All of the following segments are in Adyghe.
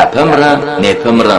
Апэмрэ непэмрэ.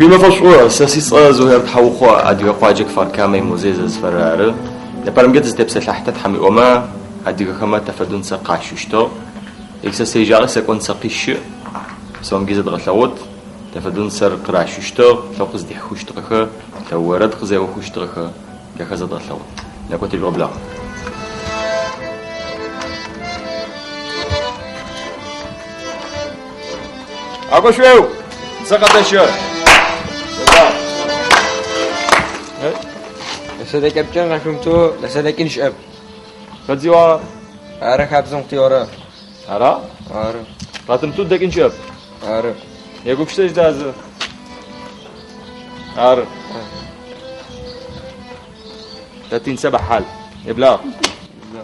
Шъуимэфэ шӏу, сэ сицӏэ Зухер Тхьаухъо, адыгэ къуаджэ Кфар-Камэ имузей зезыфэрэр ары. Непэрэмкӏэ тызытепсэлъахьытэ Тхьэм иӏомэ, адыгэхэмэ тэфэдэу нцэ къащыщтыгъ. Ик сэ сежьагъи сэкӏо нцэ къищы, псэумкӏи зэдгъэлъэгъут. Тэфэдэу нцэр къыращыщтыгъ, лъэу къыздихьыхущтыгъэхэ, лъэу орэд къызеохущтыгъэхэ, джахэр зэдгъэлъэгъут. Некӏо тежъугъэблагъ. Акӏо шъуеу! Нцэ къэтэщэ! Сэдэкӏэпкӏэн къэшъумытэу сэдэкӏын щыӏэп. Хэт зиӏуагъэр? Ары хабзэм къытиӏорэ. Ара? Ары. Къэтымытэу дэкӏын щыӏэп. Ары. Егупшысэжь дазы. Ары. Тэ тинцэ бэхьал. Еблагъ.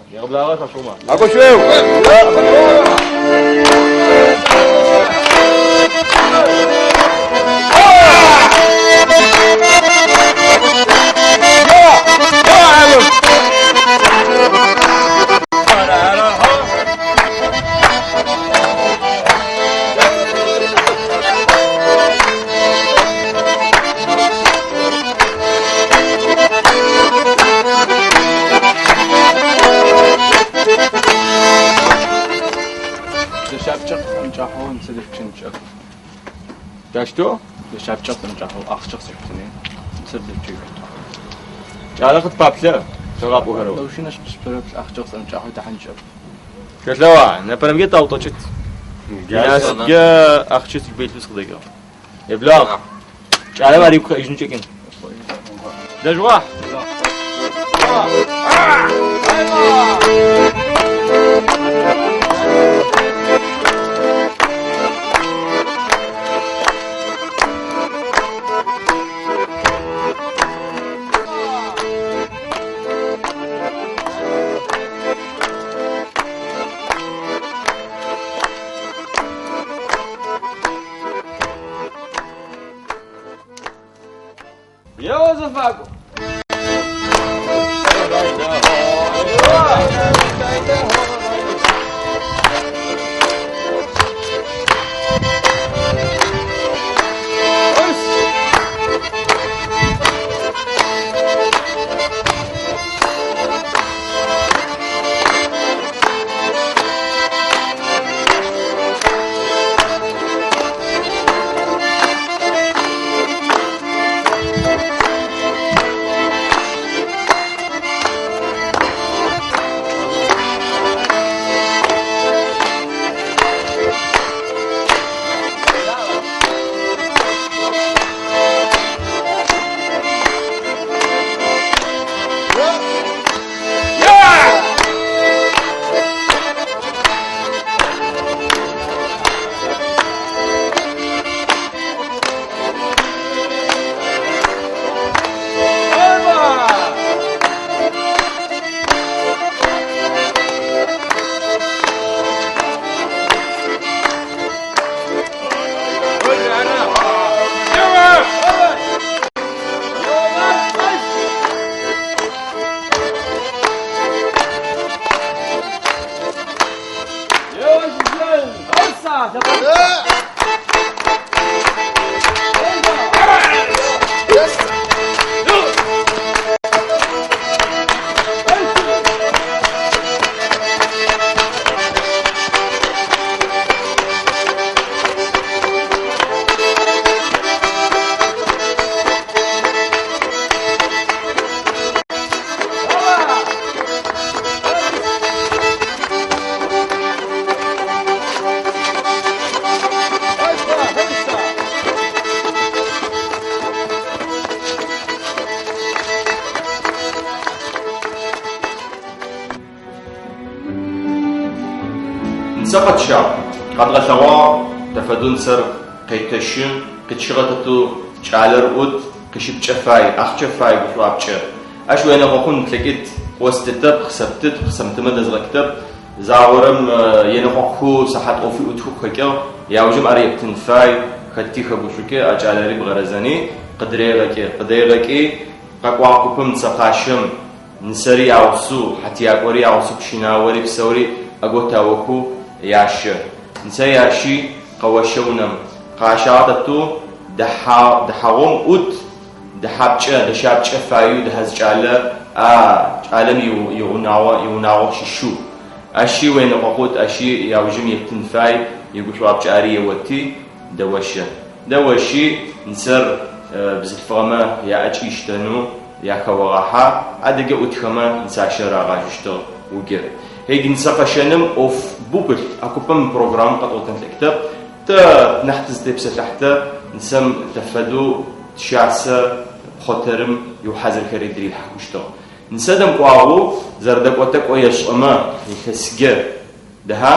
Егъэблагъэх ашъугъумэ. Акӏо шъуеу! Дышъапкӏэ къысӏэкӏахьэу сыдэпчын щыӏэп. Джащтэу? Дышъапкӏэ къысӏэкӏахьэу ахъщэ къысэшъутыни сыдэпчыжьыщт. Кӏалэ къытпаплъэ, тыгъапӏохэрэу. Лэушынэщ къысшъурэп, ахъщэ къысӏэкӏахьэу дэхьан щыӏэп. Хэлъэуа, непэрэмкӏэ таутӏэкӏыт. Насыпкӏэ ахъщэ сыгу илъэу сыкъыдэкӏыгъ. Еблагъ. Кӏалэм ар игу къэӏыжьын кӏэкӏын. Дэжъугъахь! Еуэ зэфакӏуэ! Нысэ къэтщагъ. Къэдгъэлъэгъуагъ, тэфэдэу нысэр къетэщы, къытщыгъэ тэтэу кӏалэр ӏут, къыщыпкӏэ фай, ахъчэ фай, гушӏуапкӏэ. Ащ уенэкъокъун плъэкӏыт, къыостытэп, къысэптыт, къысэмытымэ дэзгъэкӏытэп. Загъорэм енэкъокъухэу сыхьат ӏофи ӏутхэу къыхэкӏыгъ. Яужым ар ептын фай, хэти хэгушӏукӏы, а кӏалэри бгъэрэзэни, къыдырегъэкӏы. Къыдегъэкӏи, къэкӏуагъ купым нысэкъащэм нысэри ягъусэу, хьатыякӏори ягъусэу, пщынаори, псэури ӏэготаохэу ящэ. Нысэ ящи, къэощэ унэм. Къащагъэ тэтэу дэхьагъом ӏут, дэхьапкӏэ, дэщапкӏэ фаеу дэхьэ зы кӏалэ, а кӏалэм игъунагъо, иунагъо щыщэу. Ащи уенэкъокъут, ащи яужым ептын фай, игушӏуапкӏэ ари еоти, дэощэ. Дэощи, нысэр бзылъфыгъэмэ яӏэкӏи ыштэнэу яхэогъахьэ, адыгэ ӏутхэмэ нысащэр рагъажьэщтыгъ уджыр. Еджи нысэ къэщэным ӏоф бэу пылъ, а купым мы программэм къэтӏотэн тлъэкӏытэп. Тэ нахь тызытепсэлъыхьтэ нысэм тэфэдэу тщасэ пхъотэрым иухьазырхэри дырихьакущтыгъ. Нысэ дэмыкӏуагъэу зэрэдэкӏо тӏэкӏо ешӏэмэ, илъэсджэ дэхьа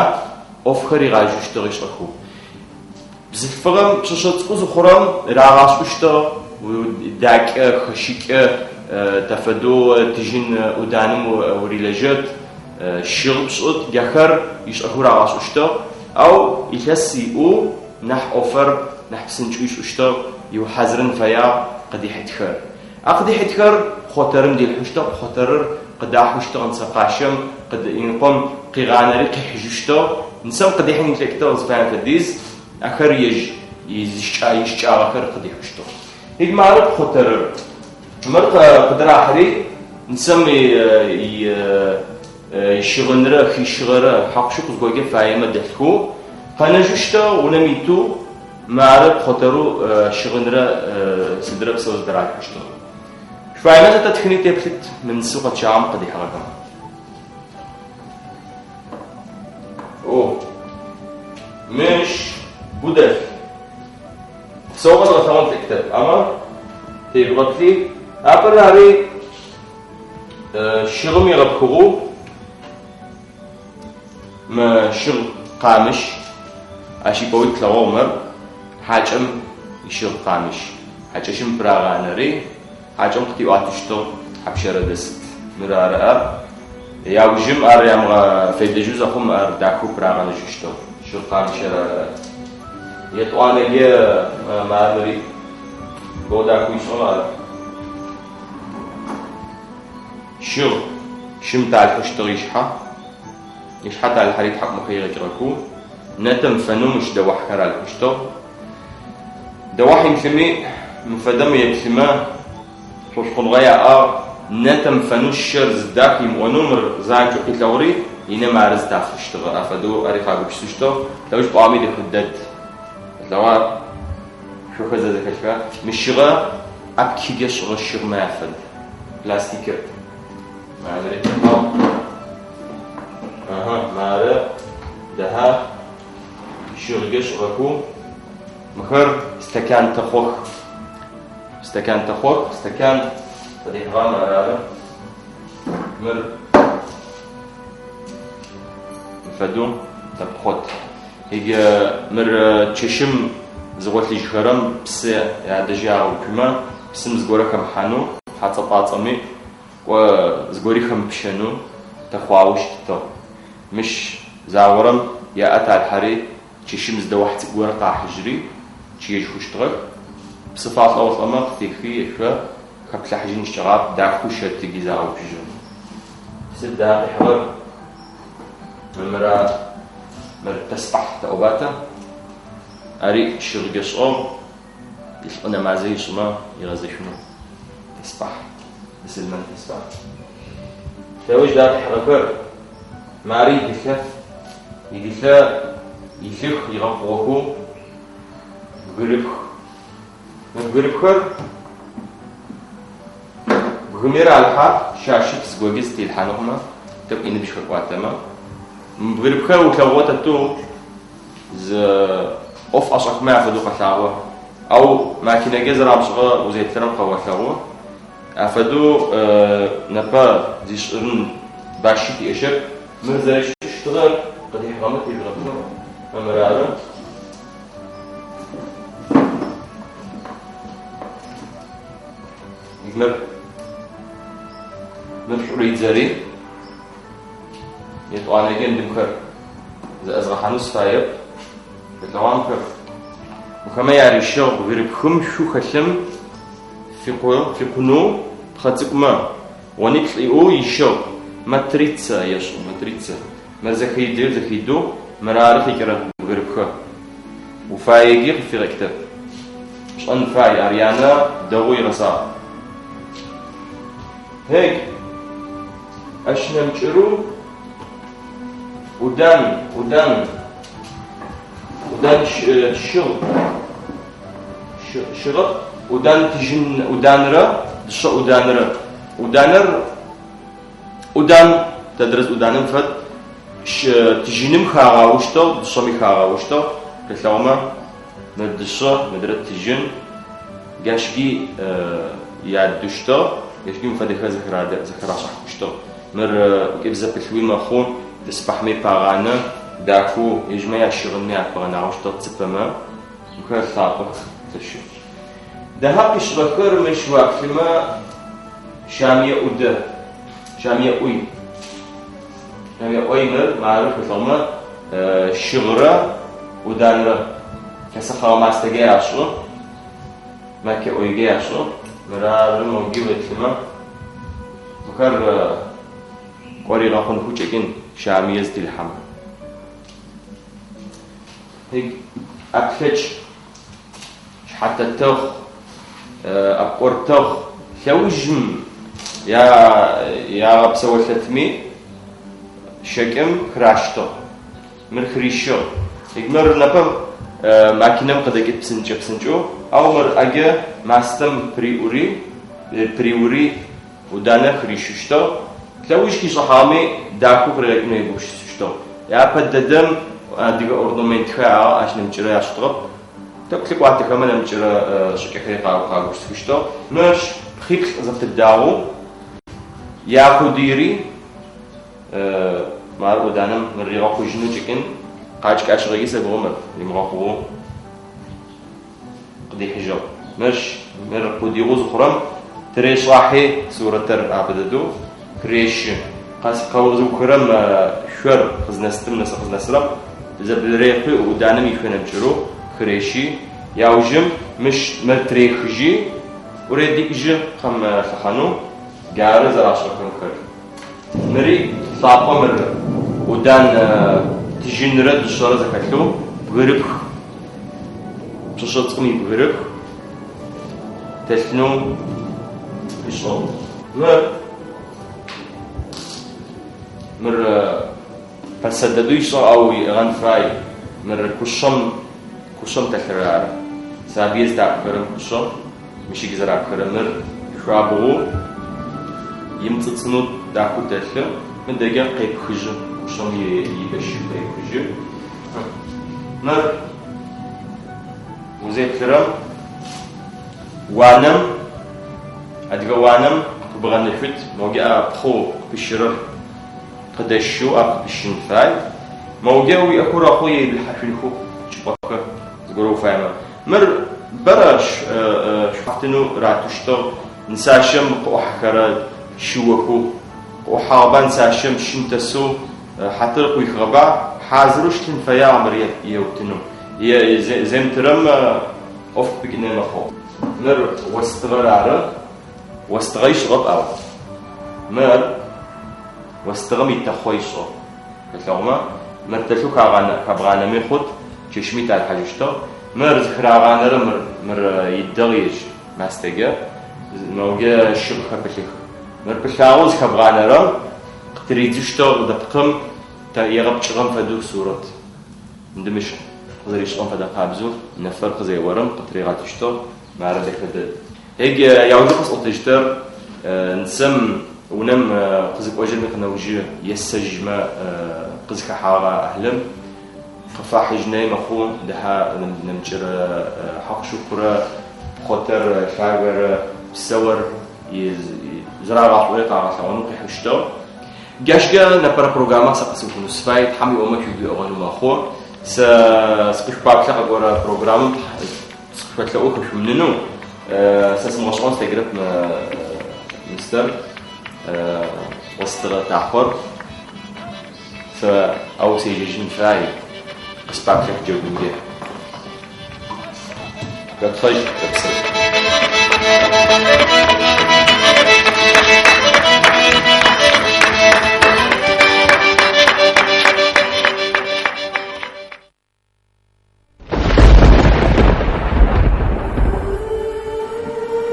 ӏофхэр ригъажьэщтыгъ ишӏэхэу. Бзылъфыгъэм пшъэшъэ цӏыкӏу зыхъурэм рагъашӏэщтыгъ дакӏэ, хэщыкӏэ, тэфэдэу тыжьын ӏуданым урилэжьэт, щыгъ пшӏыт, джахэр ишӏэхэу рагъашӏэщтыгъ. Ау илъэс иӏэу нахь ӏофэр нахь псынкӏэу ишӏыщтыгъ, иухьазырын фэягъ къыдихьытхэр. А къыдихьытхэр пхъотэрым дилъхьыщтыгъ, пхъотэрыр къыдахьыщтыгъ нысэкъащэм, иныкъом къигъанэри къихьыжьыщтыгъ. Нысэм къыдихьын ылъэкӏытыгъ зыфаем фэдиз, ахэр ежь ищыкӏагъэхэр къыдихьыщтыгъ. Ежь мары пхъотэрыр. Мыр къыдырахьыри нысэм ищыгъынрэ хищыгъэрэ хьакъу-шыкъу зыгоркӏэ фаемэ дэлъхэу къэнэжьыщтыгъ унэм итэу. Мары пхъотэрэу щыгъынрэ сыдрэ псэу зыдыралъхьыщтыгъ. Шъуфаемэ зэтэтхыни теплъыт мы нысэу къэтщагъэм къыдихьыгъэхэм. О, мыщ гу дэлъ. Псэу къэзгъэлъэгъон тлъэкӏытэп, амэ тежъугъэплъи. Апэрэ ари щыгъым егъэпхыгъэу Мы щыгъ къамыщ, ащ ипӏоуи тлъэгъугъ мыр, хьакӏэм ищыгъ къамыщ. Хьакӏэщым пырагъанэри, хьакӏэм къытиӏуатэщтыгъ хьапщэрэ дэсыт. Мыр ары ар. Яужым ар ямыгъэфедэжьэу зэхъум ар дахэу пырагъэнэжьыщтыгъ. Щыгъ къамыщэр ары ар. Етӏуанэге мары мыри боу дахэу ишӏыгъ ар. Щыгъ, щым талъхьэщтыгъ ишъхьэ. Ишъхьэ талъхьэри тхьакӏумэхэр игъэкӏыгъэхэу, нэ тэмыфэнэу мыщ дэуахьхэр алъхьыщтыгъ. Дэуахь имылъыми, мы фэдэм еплъымэ, шӏошъхъуныгъэ яӏагъ, нэ тэмыфэнэу щэр зыдах имыӏонэу мыр занкӏэу къилъэгъури инэм ары зытафыщтыгъэр. Афэдэу ари къагупшысыщтыгъ. Лъэуж пӏуагъэми дэхэ дэд. Олъэгъуа шъохэр зэрэзэхэлъхэр? Мы щыгъэ ӏэпкыджэ шӏыгъэ щыгъмэ афэд. Пластикыр. Мары Аха, мары дэхьа щыгъыкӏэ шӏыгъэхэу мыхэр стакан тэхъох. Стакан тэхъох, стакан къыдихьыгъэм ар ары. Мыр фэдэу тэпхъот. Иджы мыр чэщым зыгъолъыжьхэрэм псы ядэжьи агъэуцумэ, псым зыгорэ хэмыхьанэу, хьацӏэ-пӏацӏэми кӏо зыгори хэмыпщэнэу тэхъуагъэу щытыгъ. Мыщ загъорэм яӏэ талъхьэри, чэщым зы дэуахь цӏыкӏу горэ къахьыжьри, чъыежьхэщтыгъэх. Псы фалӏэ олӏэмэ, къытехи, ешъо, хэплъахьыжьын ищыкӏэгъап, дахэу щэт ыги загъэуцужьыгъ. Сыд да къихьыгъэр? Мыра, мыр тэсбахь тэӏоба тэ? Ари щыгъыкӏэ шӏыгъ, илӏы нэмазэ ышӏымэ игъэзэшъунэу. Тэсбахь, быслъымэн тэсбахь. Лъэуж датхьыгъэхэр, мары идылъэ, идылъэ илъых игъэкъугъэхэу бгырыпх. Мы бгырыпхэр бгыми ралъхьэ, щащыт зыгоги зытелъхьанэу хъумэ, тӏэкӏу иныбжь хэкӏуатэмэ. Мы бгырыпхэр улъэгъугъэ тэтэу зы ӏоф ӏэшӏэхмэ афэдэу къэлъагъо. Ау макинэкӏэ зэрамышӏыгъэ узеплъырэм къэолъэгъу. Афэдэу непэ зишӏын бащи тиӏэщэп. Мыр зэрэщытыщтыгъэр къыдихьыгъэмэ тежъугъэплъын. Мыр ары. Мыр мыр шӏуридзэри етӏуанэкӏэ ндымхэр зэӏэзгъэхьанэу сыфаеп. Шъолъэгъуа мыхэр? Мыхэмэ ярищыгъ бгырыпхым шъу хэлъым фикъу фикъунэу пхъэ цӏыкӏумэ гъониплӏ иӏэу ищыгъ матрица ешӏы, матрица. Мыр зэхидэу зэхидэу мыр ары къикӏырэр бгырыпхэ. Уфаеги къыпфигъэкӏытэп. Пшӏэн фай, ар янэ дэгъоу игъэсагъ. Хек, ащ нэмыкӏырэу ӏудан, ӏудан, ӏудан щыгъ, щыгъэп, ӏудан тыжьын ӏуданрэ дышъэ ӏуданрэ. ӏуданэр ӏудан, тэдрэз ӏуданым фэд, тыжьыным хагъаущтыгъ, дышъэми хагъаущтыгъ. Шъолъэгъумэ, мыр дышъэ, мыдрэ тыжьын. Джащкӏи ядыщтыгъ, джащкӏи мы фэдэхэр зэхырашӏыхьыщтыгъ. Мыр ӏукӏыбзэ пылъуи мэхъу, тысбахьми пагъанэ, дахэу ежьмэ ящыгъынми апыгъэнагъэу щытыгъ цыпэмэ. Мыхэр лъапӏэх, лъэшых. Дахэ къишӏыгъэхэр мыщ уаплъымэ, Щамие ӏудэ, щамие ӏуй. Щамие ӏой мыр, мары шъолъэгъумэ, щыгърэ ӏуданрэ лъэсэхъэгъэ мастэкӏэ яшӏы, мэкэ ӏойкӏэ яшӏы. Мыр ары моги уеплъымэ, мыхэр кӏоригъэхъунхэу кӏэкӏын щамие зытелъхьэмэ. ӏэплъэкӏ. Шъхьэтэтыхъу, ӏэпкӏортыхъу, лъэужым ягъэпсэолъэтми шэкӏым хыращтыгъ. Мыр хырищыгъ. Мыр непэ макинэм къыдэкӏыт псынкӏэ-псынкӏэу, ау мыр ӏэкӏэ мастэм пыриӏури, пыриури ӏуданэр хырищыщтыгъ. Лъэуж хишӏыхьагъэми дахэу къыригъэкӏынэу егупшысыщтыгъ. Япэ дэдэм адыгэ орнаментхэр яӏагъ, ащ нэмыкӏырэ яшӏытыгъэп. Тӏэкӏу лъыкӏуатэхэмэ нэмыкӏырэ шӏыкӏэхэри къагупшысыщтыгъ. Мыщ пхъиплӏ зэпыдагъэу якъудыйри мары ӏуданэм мыр ригъэхъужьынэу кӏэкӏын. Къакӏэкӏащыгъэкӏи сэгугъэ мыр римыгъэхъугъэу къыдихьыжьыгъ. Мыщ мыр къудыигъэу зыхъурэм тырешӏахьи сурэтыр апэ дэдэу хырещы. Къэзыухырэм шъор къызнэстым нэсы къызнэсырэм зэблырехъуи ӏуданым ишъо нэмыкӏырэу хырещи, яужым мыщ мыр тырехыжьи, ӏуредыкӏыжьы къэм лъэхъанэу джары зэрашӏэхэр мыхэр. Мыри лъапӏэ мыр ӏудан тыжьынрэ дышъэрэ зэхэлъэу бгырыпх. Пшъэшъэ цӏыкӏум ибгырыпх дэлъынэу ышӏыгъ. Мыр мыр пэсэ дэдэу ышӏыгъ, ау иӏыгъэн фай. Мыр кушъэм кушъэм дэлъыр ары. Сабыир зыдапхырэм кушъэм, мыщ зэрапхырэ мыр шъуабгъоу имыцӏыцӏынэу дахэу дэлъы. Мыдэкӏэ къепхыжьы, кушъэм ибэщ къепхыжьы. Мыр узеплъырэм уанэм, адыгэ уанэм къыбгъэнышъут, моукӏэ пхъэу къыпыщырэр къыдэщэу ар къыпыщын фай. Моукӏэ уиӏэхэу рэхъу е иблыхьашъунхэу чӏыпӏэхэр зыгорэ уфаемэ. Мыр бэрэ шъхьафтынэу ратыщтыгъ, нысащэм къыӏухьэхэрэ щыохэу. Къыӏухьагъэба нысащэм щым тэсэу хьатыр къыуихыгъэба, хьазырэу щытын фэягъ мыр еутынэу. Земытырэм ӏоф къыпыкӏынэу мэхъу. Мыр остыгъэр ары. Остыгъэ ишӏыгъэп ау. Мыр остыгъэм итэхъо ишӏыгъ. Шъолъэгъумэ, мыр дэлъэу хабгъанэми хъут, чэщми талъхьажьыщтыгъ. Мыр зыхырагъанэрэ мыр, мыр идыгъ ежь мастэкӏэ, мэугэ щыгъхэр пылъых. Мыр пылъагъэу зыхэбгъанэрэм къытыридзыщтыгъ дэпкъым тэ егъэпкӏыгъэм фэдэу сурэт. Мыдэ мыщ къызэришӏыгъэм фэдэ къабзэу нэфэр къызеорэм къытыригъэтыщтыгъ, мары дэхэ дэд. Эг яужы къэсӏотэщтыр нысэм унэм къызыкӏожьым икъынэужы есэжьмэ къызхэхьагъэ ӏахьылым къыфахьыжьынэи мэхъу, дэхьэ нэмыкӏырэ хьакъу-шыкъурэ пхъотэр лъагэрэ псэур зэрагъашӏори къагъэлъэгъонэу къихьыщтыгъ. Джащкӏэ непэрэ программэр сэ къэсыухынэу сыфай, Тхьэм иӏомэ шъугу иӏыгъынэу мэхъу. Сэ сыкъышъупаплъэ къэкӏорэ программэм сыкъышъолъэӏу хэшъумынынэу. Сэ сымыгъэшӏэгъон слъэкӏырэп мы мистер остыгъэ тахъор. Сэ ау сежьэжьын фай, къыспаплъэх джэгункӏэ. Шъотхъэжь, шъопсэу.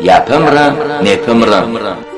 Япэмрэ непэмрэ.